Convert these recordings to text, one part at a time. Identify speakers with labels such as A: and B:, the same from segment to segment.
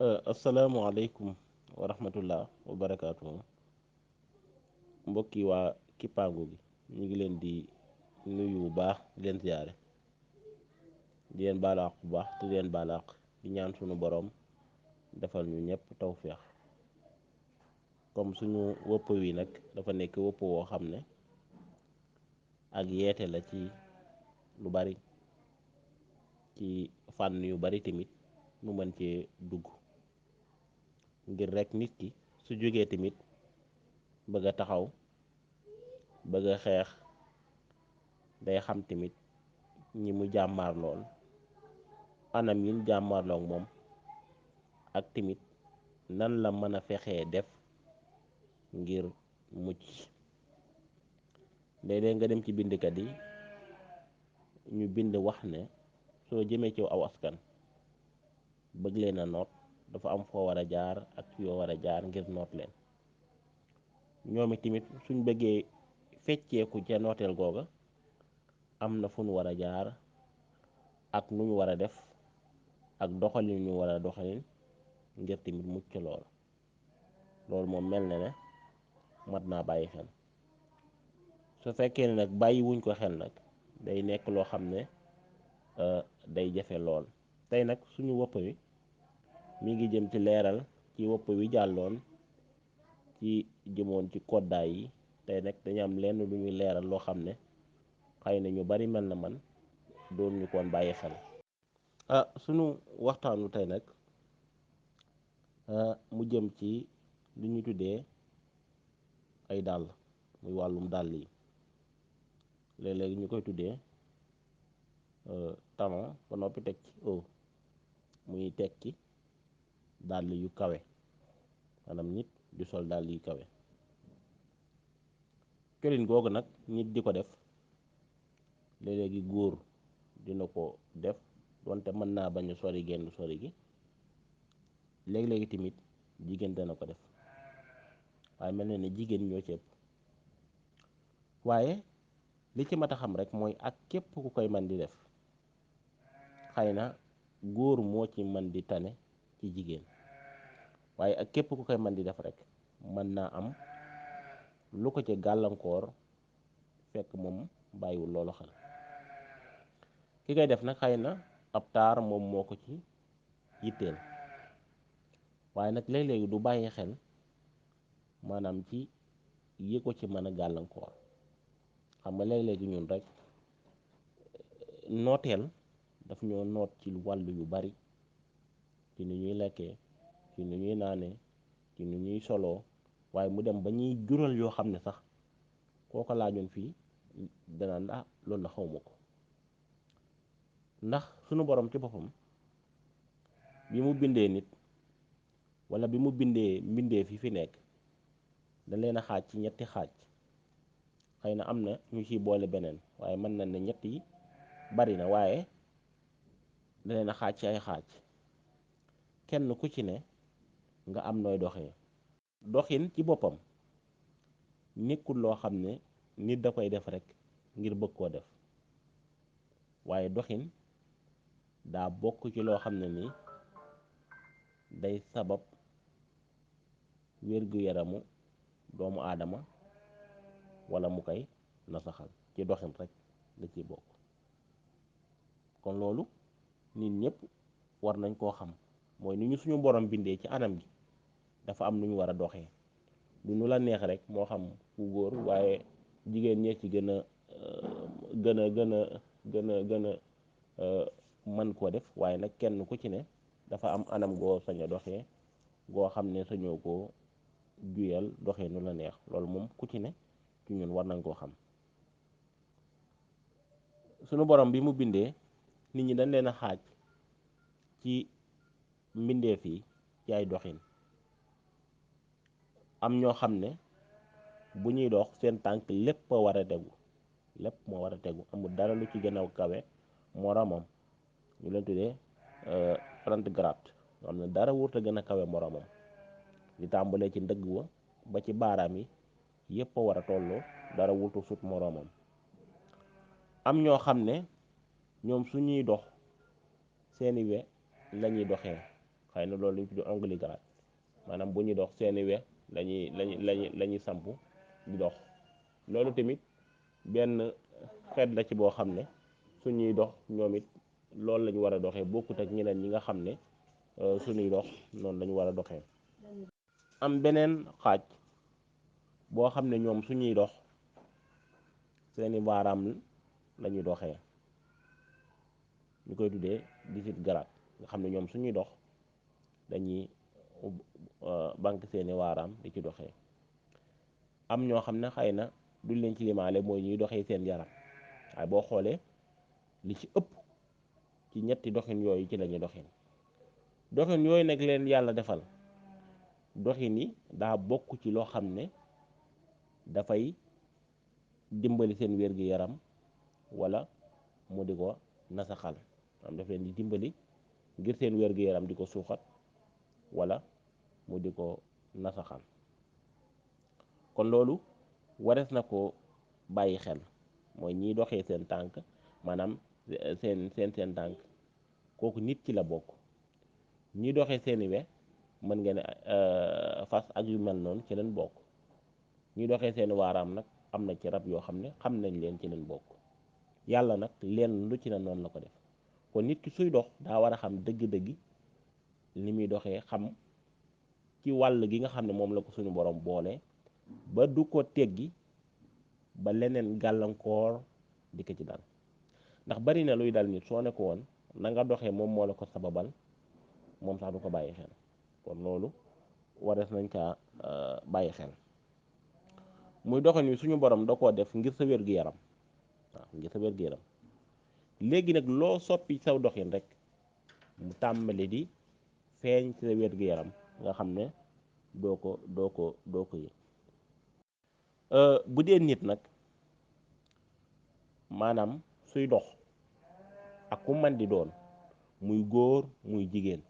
A: asalaamualeykum wa rahmatullah wa barakaatu. Mbokki waa kippaangu gi ñu ngi leen di nuyu bu baax di leen ziyaare di leen baalaax bu baax te di leen baalaax di ñaan sunu boroom defal ñu ñëpp tawféex. comme suñu wëpp wi nag dafa nekk wëpp woo xam ne ak yeete la ci lu bari, ci fànn yu bari tamit mu mën cee dugg ngir rek nit ki su jógee tamit bëgg a taxaw bëgg a xeex day xam tamit ñi mu jàmmaar lool anam yin jàmmaarloog moom ak tamit nan la mën a fexee def ngir mucc. léeg-léeg nga dem ci bindkat yi ñu bind wax ne soo jëmee ci aw askan bëgg leen a noot dafa am foo war a jaar ak yoo war a jaar ngir noot leen. ñoom tamit suñ bëggee fecceeku ca nooteel googa am na fu nu war a jaar ak nu ñu war a def ak doxalin ñu war a doxalin ngir tamit mucc loolu moom mel na ne mat naa bàyyi xel. su fekkee ne nag bàyyi wuñ ko xel nag day nekk loo xam ne day jafe lool. tey nag suñu wopp wi mi ngi jëm ci leeral ci wopp wi jàlloon ci jëmoon ci koddaay yi. tey nag dañu am lenn lu ñuy leeral loo xam ne xëy na ñu bari mel na man doon ñu koon bàyyi xel. sunu waxtaanu tey nag mu jëm ci li ñu tuddee ay dàll, muy wàllum dàll yi. léeg-léegi ñu koy tuddee talon ba noppi teg ci muy tekki dàll yu kawe, maanaam nit di sol dàll yu kawe. colin googu nag nit di ko def léeg-léegi góor dina ko def donte mën naa bañ a sori genn sori gi. léegi-léegi tamit jigéen dana ko def, waaye mel na ne jigéen ñoo ci ëpp. waaye li ci mat a xam rek mooy ak képp ku koy man di def, xëy na góor moo ci man di tane ci jigéen, waaye ak képp ku koy man di def rek mën naa am lu ko ci gàllankoor fekk moom bàyyiwul loolu xel. ki koy def nag xëy na ab taar moom moo ko ci yitteel, waaye nag léeg-léegi du bàyyi xel maanaam ci yi ko ci mën a gàllankoor. xam nga léeg-léegi ñun rek nooteel daf ñoo noot ci wàll yu bari, ci ni ñuy lekkee, ci ni ñuy naanee, ci ni ñuy soloo, waaye mu dem ba ñuy jural yoo xam ne sax koo ko laajoon fii danaan loolu la xawma ko. ndax sunu borom ci boppam bi mu bindee nit wala bi mu bindee mbindee fi nekk da leen a xaaj ci ñetti xaaj. xëy na am na ñu ciy boole beneen, waaye mën na ne ñett yi bari na, waaye da leen a xaaj ci ay xaaj. kenn ku ci ne nga am nooy doxee. doxin ci boppam nekkul loo xam ne nit da koy def rek ngir bëgg koo def, waaye doxin daa bokk ci loo xam ne ni day sabab wér-gu-yaramu doomu aadama wala mu koy nasaxal. ci doxin rek da ciy bokk. kon loolu nit ñëpp war nañ koo xam, mooy ni ñu suñu borom bindee ci anam gi dafa am nu ñu war a doxee. du nu la neex rek moo xam ku góor, waaye jigéen ñee ci gën a gën a gën a gën a gën a mën koo def. waaye nag kenn ku ci ne dafa am anam goo sañ a doxee goo xam ne sañoo koo juyal doxee nu la neex. loolu moom ku ci ne ci ñun war nañ koo xam. sunu borom bi mu bindee nit ñi dañ leen a xaaj ci mbindeef yi ci ay doxin. am ñoo xam ne bu ñuy dox seen tànk lépp a war a tegu, lépp moo war a tegu, amul dara lu ci gën a kawe moromam. ñu leen tuddee 30 grade, yoo xam ne dara wurta gën a kawe moromam. di tàmbalee ci ndëgg wa ba ci baaraam yi yépp a war a tolloo, dara wurtu sut moromam. am ñoo xam ne ñoom suñuy dox seeni we lañuy doxee. xëy na loolu lañ tudd onguligala maanaam bu ñuy dox seeni we la ñuy samp di dox loolu tamit benn xeet la ci boo xam ne suñuy dox ñoom it loolu la ñu war a doxee bokkut ak ñeneen ñi nga xam ne suñuy dox noonu la ñu war a doxee am beneen xaaj boo xam ne ñoom suñuy dox seeni baaraam la ñuy doxee ñu koy tuddee 18 garaat nga xam ne ñoom suñuy dox dañuy banque seeni waaraam di ci doxee am ñoo xam ne xëy na duñ leen ci limaale mooy ñuy doxee seen yaram waaye boo xoolee li ci ëpp ci ñetti doxin yooyu ci lañuy doxin yooyu nag leen yàlla defal doxin yi daa bokk ci loo xam ne dafay dimbali seen wér-gi-yaram wala mu di ko nasaxal am daf leen di dimbali ngir seen wér-gi-yaram di ko suuxat wala mu di ko nasaxal kon loolu warees na ko bàyyi xel mooy ñiy doxee seen tànk maanaam seen tànk kooku nit ki la bokk ñiy doxee seeni we mën ngeen fas ak yu mel noonu ci leen bokk ñiy doxee seeni waaraam nag am na ci rab yoo xam ne xam nañ leen ci leen bokk yàlla nag leen lu ci ne noonu la ko def kon nit ki suy dox daa war a xam dëgg-dëgg li muy doxee xam ci wàll gi nga xam ne moom la ko suñu borom boole ba du ko teggi ba leneen gàllankoor di ko ci dal ndax bari na luy dal nit soo ne ko woon na nga doxee moom moo la ko sababal moom sax du ko bàyyi xel kon loolu warees nañ kaa bàyyi xel muy doxin wi suñu borom da koo def ngir sa wér-gu-yaram waaw ngir sa wér-gu-yaram léegi nag loo soppi saw doxin rek mu tàmbali di feeñ ci sa wér-gu-yaram nga xam ne doo ko yëg bu dee nit nag maanaam suy dox ak ku man di doon muy góor muy jigéen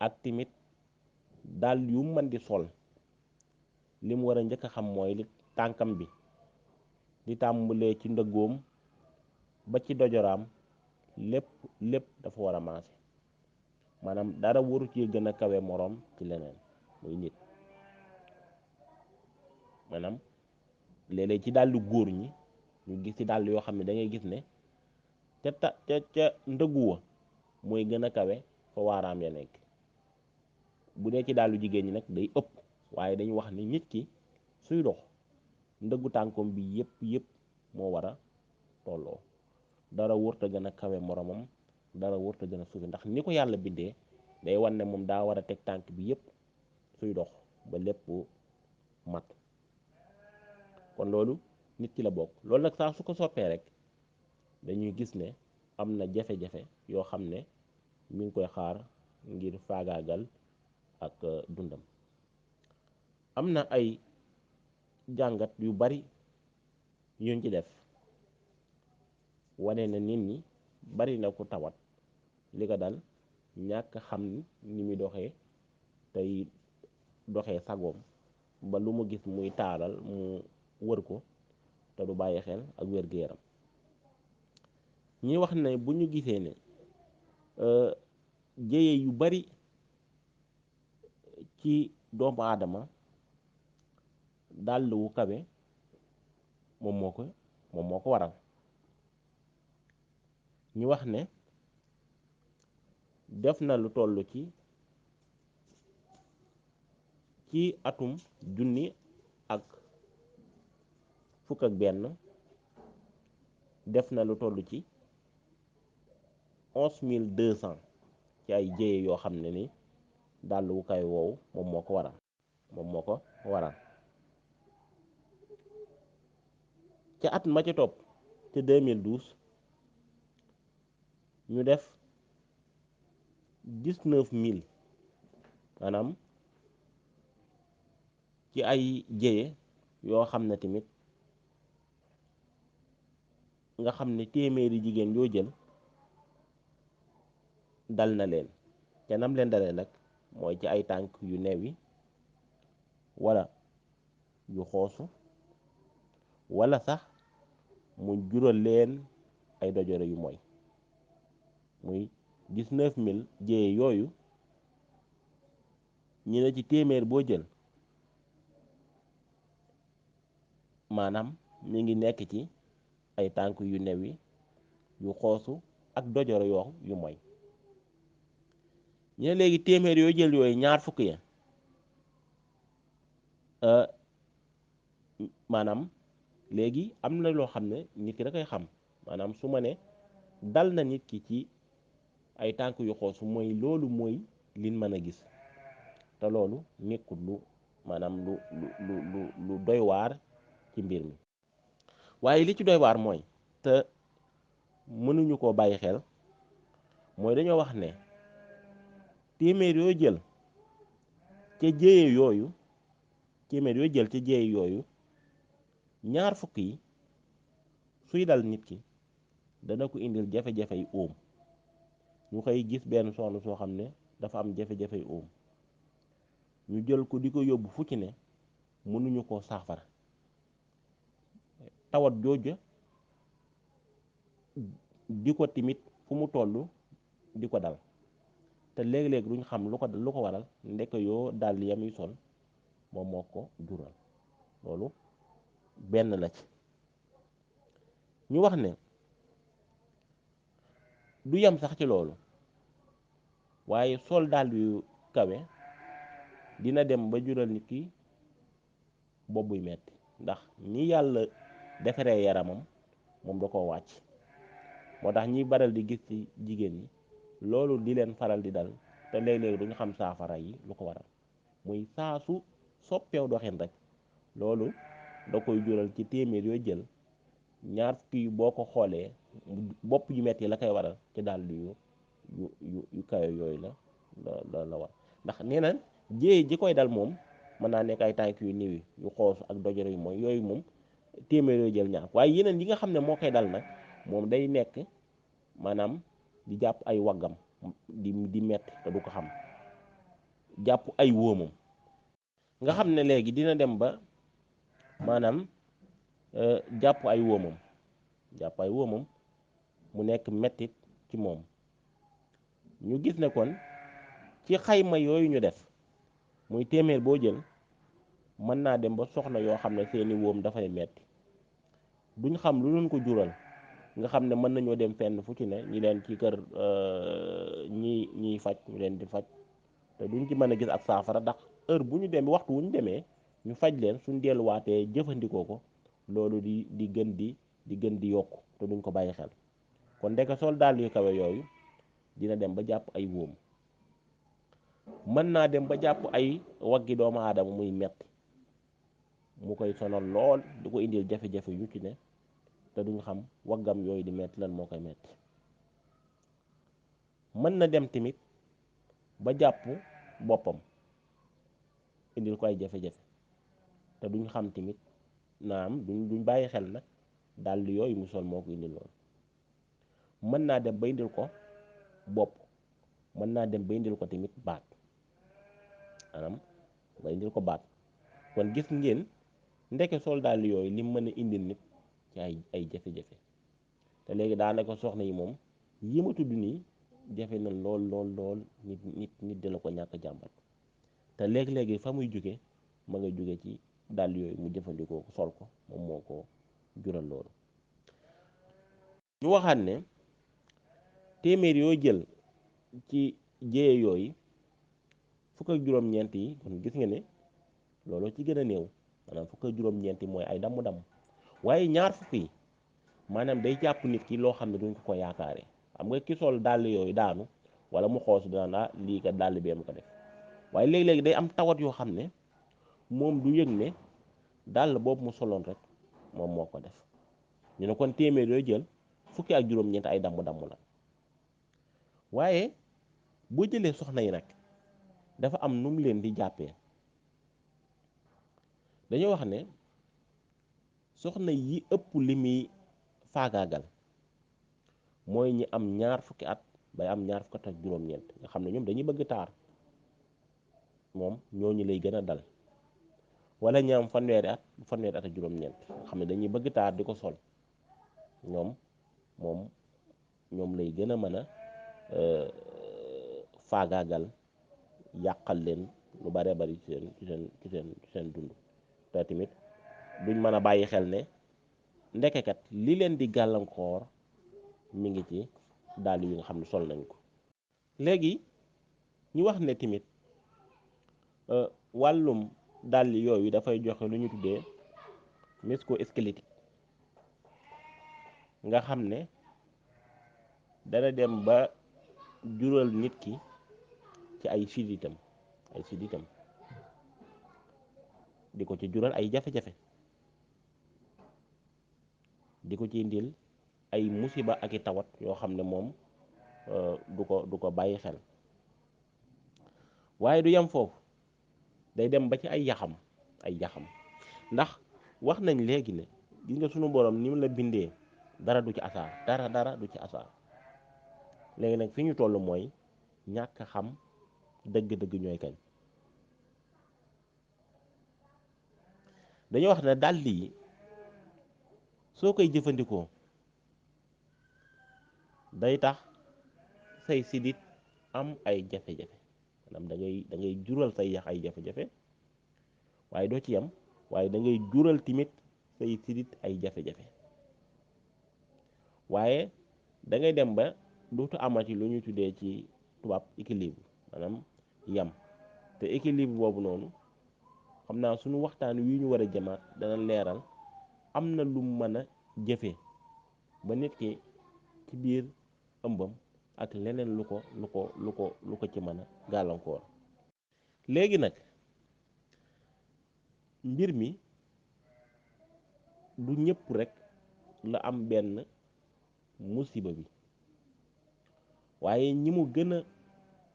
A: ak timit dal yu man di sol li mu war a njëkk a xam mooy li tànkam bi di tàmbalee ci ndëggoom ba ci dojoraam lépp dafa war a maase maanaam dara waru ci gën a kawe moroom ci leneen muy nit maanaam léeg-léeg ci dàllu góor ñi ñu gis ci dàll yoo xam ne da ngay gis ne ca ndëgguwa mooy gën a kawe fa waaraam ya nekk bu dee ci dàllu jigéen ñi nag day ëpp waaye dañu wax ni nit ki suy dox ndëggu tànkoom bi yëpp moo war a tolloo dara wërta gën a kawe moromam dara wërta gën a suufi ndax ni ko yàlla bindee day wan ne moom daa war a teg tànk bi yëpp suy dox ba lépp mat kon loolu nit ki la bokk loolu nag saa su ko soppee rek dañuy gis ne am na jafe-jafe yoo xam ne mi ngi koy xaar ngir faagaagal ak dundam am na ay jàngat yu bari yuñ ci def wane na nit ñi bari na ku tawat li ko dal ñàkk xam ni muy doxee tey doxee sagoom ba lu mu gis muy taaral mu wër ko te du bàyyi xel ak wér-gu-yaram ñi wax ne bu ñu gisee ne jéye yu bari ci doomu aadama dàll wu kawe moom moo ko waral ñu wax ne def na lu toll ci atum junni ak fukk ak benn def na lu toll ci 11200 ci ay jéye yoo xam ne ni dàll wu kawe woowu moom moo ko waral ca at ma ca topp ca 2012 ñu def 19000 maanaam ci ay jéye yoo xam ne tamit nga xam ne téeméeri jigéen yoo jël dal na leen te nam leen dalee nag mooy ci ay tànk yu newi wala yu xoosu wala sax mu jural leen ay dojore yu mooy muy 19000 jéye yooyu ñu ne ci téeméer boo jël maanaam mi ngi nekk ci ay tànk yu new yi yu xoosu ak dojoro yoo yu mooy ñu ne léegi téeméer yoo jël yooyu ñaar fukk ya maanaam léegi am na loo xam ne nit ki da koy xam maanaam su ma ne dal na nit ki ci ay tànk yu xoosu mooy loolu mooy liñ mën a gis te loolu nekkul lu maanaam lu doy waar ci mbir mi waaye li ci doy waar mooy te mënuñu koo bàyyi xel mooy dañoo wax ne téeméer yoo jël ca jéeye yooyu téeméer yoo jël ca jéeye yooyu ñaar fukk yi suy dal nit ki dana ko indil jafe-jafey óom ñu koy gis benn soxna soo xam ne dafa am jafe-jafey óom ñu jël ko di ko yóbbu fu ci ne mënuñu koo saafara tawat jooja di ko timit fu mu toll di ko dal te léeg-léeg duñ xam lu ko waral ndek yoo dal yamuy sol moom moo ko jural loolu benn la ci ñu wax ne du yem sax ci loolu waaye sol dàll yu kawe dina dem ba jural nit ki bopp buy metti ndax ni yàlla defaree yaramam moom da koo wàcc moo tax ñiy baral di gis ci jigéen ñi loolu di leen faral di dal te léeg-léeg duñu xam saafara yi lu ko waral muy saa su soppeew doxin rek loolu da koy jural ci téeméer yoo jël ñaar fukki yu boo ko xoolee bopp yu metti la koy waral ci dàll yu kawe yooyu la war ndax nee na jéey ji koy dal moom mën naa nekk ay tànk yu niwi yu xoos ak dojoro yu mooy yooyu moom téeméer yoo jël ñaar waaye yeneen yi nga xam ne moo koy dal nag moom day nekk maanaam di jàpp ay waggam di metti te du ko xam jàpp ay wóomam nga xam ne léegi dina dem ba maanaam jàpp ay wóomam mu nekk mettit ci moom ñu gis ne kon ci xayma yooyu ñu def muy téeméer boo jël mën naa dem ba soxna yoo xam ne seeni wóom dafay metti duñ xam lu leen ko jural nga xam ne mën nañoo dem fenn fu ci ne ñi leen ci kër ñiy faj ñu leen di faj te duñ ci mën a gis ak saafara ndax heure bu ñu demee waxtu wu ñu demee ñu faj leen suñ delluwaatee jëfandikoo ko loolu di gën di yokku te duñ ko bàyyi xel kon ndeke sol dàll yu kawe yooyu dina dem ba jàpp ay wóom mën naa dem ba jàpp ay waggi doomu aadama muy metti mu koy sonal lool di ko indil jafe-jafe yu ci ne te duñ xam waggam yooyu di metti lan moo koy metti mën na dem tamit ba jàpp boppam indil ko ay jafe-jafe te duñ xam tamit naam duñ bàyyi xel nag dàll yooyu mu sol moo ko indil lool mën naa dem ba indil ko bopp mën naa dem ba indil ko tamit baat maanaam ba indil ko baat kon gis ngeen ndeke sol dàll yooyu lim mën a indil nit ci ay jafe-jafe te léegi daanaka soxna yi moom yi ma tudd nii jafe na lool nit dina ko ñàkk jàmbat te léegi-léegi fa muy jóge ma nga jóge ci dàll yooyu mu jëfandikoo ko sol ko moom moo ko jural loolu ñu waxaat ne téeméer yoo jël ci jéye yooyu fukk ak juróom-ñeent yi kon gis nga ne loolu ci gën a néew maanaam fukk ak juróom-ñeent yi mooy ay damm-damm waaye ñaar fukk yi maanaam day jàpp nit ki loo xam ne duñ ko yaakaare xam nga ki sol dàll yooyu daanu wala mu xoos dana lii kat dàll bee mu ko def waaye léegi-léegi day am tawat yoo xam ne moom du yëg ne dàll boobu mu soloon rek moom moo ko def ñu ne kon téeméer yooyu jël fukki ak juróom-ñeent ay damm-damm la waaye boo jëlee soxna yi nag dafa am nu mu leen di jàppee dañoo wax ne soxna yi ëpp li muy faagaagal mooy ñi am ñaar fukki at bay am ñaar fukki at ak juróom-ñeent nga xam ne ñoom dañuy bëgg taar moom ñooñu lay gën a dal wala ñi am fanweeri at ak juróom-ñeent nga xam ne dañuy bëgg taar di ko sol ñoom lay gën a mën a faagaagal yàqal leen lu bare bari ci seen dund te tamit duñ mën a bàyyi xel ne ndekekat li leen di gàllankoor mi ngi ci dàll yi nga xam ne sol nañ ko. léegi ñu wax ne tamit wàllum dàll yooyu dafay joxe lu ñu tuddee musculo-squelettique nga xam ne dana dem ba jural nit ki ci ay sidditam di ko ci jural ay jafe-jafe di ko ci indil ay musiba ak i tawat yoo xam ne moom du ko bàyyi xel waaye du yem foofu day dem ba ci ay yaxam ndax wax nañ léegi ne gis nga sunu borom ni mu la bindee dara du ci asaar dara du ci asaar léegi nag fi ñu toll mooy ñàkk xam dëgg-dëgg ñooy kañ. dañoo wax ne dàll yi soo koy jëfandikoo day tax say sidit am ay jafe-jafe maanaam da ngay jural say yax ay jafe-jafe waaye doo ci yam waaye da ngay jural timit say sidit ay jafe-jafe waaye da ngay dem ba dootu amati lu ñuy tuddee ci tubaab équilibre maanaam yam te équilibre boobu noonu xam naa suñu waxtaan wi ñu war a jëmaat dana leeral am na lu mën a jëfe ba nit ki ci biir ëmbam ak leneen lu ko ci mën a gàllankoor. léegi nag mbir mi du ñëpp rek la am benn musiba bi waaye ñi mu gën a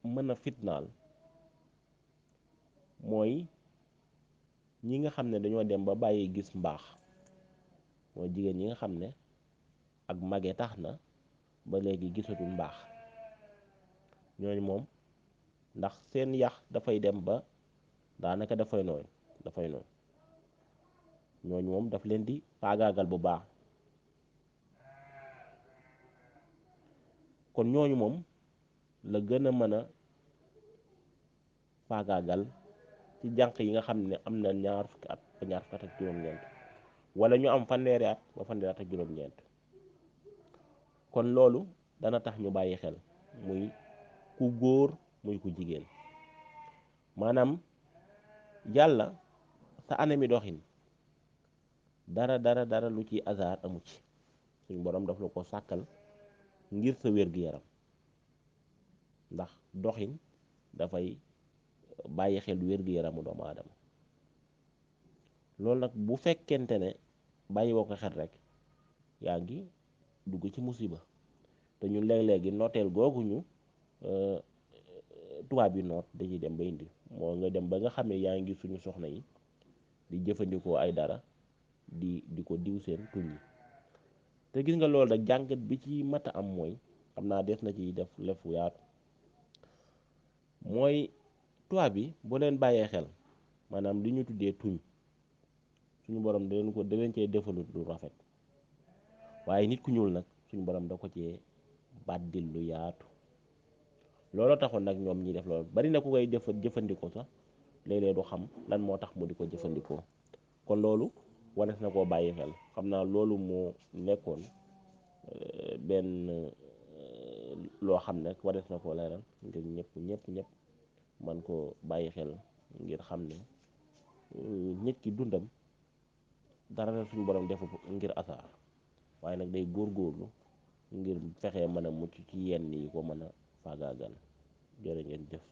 A: mën a fitnaal mooy ñi nga xam ne dañoo dem ba bàyyi gis mbaax mooy jigéen ñi nga xam ne ak mage tax na ba léegi gisatul mbaax ñooñu moom ndax seen yax dafay dem ba daanaka dafay nooy ñooñu moom daf leen di faagaagal bu baax kon ñooñu moom la gën a mën a faagaagal ci jànq yi nga xam ne am na ñaar fukki at ba ñaar fukki at ak juróom-ñeent wala ñu am fanweeri at ba fanweeri at ak juróom-ñeent kon loolu dana tax ñu bàyyi xel muy ku góor muy ku jigéen maanaam yàlla sa anami doxin dara lu ci hasard amu ci suñ borom daf la ko sàkkal ngir sa wér-gu-yaram ndax doxin dafay bàyyi xel wér-gu-yaramu doomu aadama loolu nag bu fekkente ne bàyyi woo ko xel rek yaa ngi dugg ci musiba te ñu léeg-léegi nooteel googu ñu tubaab yi noot dañuy dem ba indi moo nga dem ba nga xam ne yaa ngi suñu soxna yi di jëfandikoo ay dara di ko diw seen tuñ yi te gis nga loolu rek jàngat bi ci mat a am mooy xam naa des na ci def lefu yaatu mooy tubaab bi boo leen bàyyee xel maanaam li ñu tuddee tuñ suñu borom da leen cee defalut lu rafet waaye nit ku ñuul nag suñu borom da ko cee bàddil lu yaatu looloo taxoon nag ñoom ñi def loolu bari na ku koy jëfandikoo sax léeg-léeg du xam lan moo tax mu di ko jëfandikoo kon loolu wanes na koo bàyyi xel xam naa loolu moo nekkoon benn loo xam ne wanes na koo leeral ngir ñëpp man koo bàyyi xel ngir xam ne nit ki dundam dara la suñu borom defu ngir asaar waaye nag day góorgóorlu ngir fexee mën a mucc ci yenn yi ko mën a faagaagal jërë ngeen jëf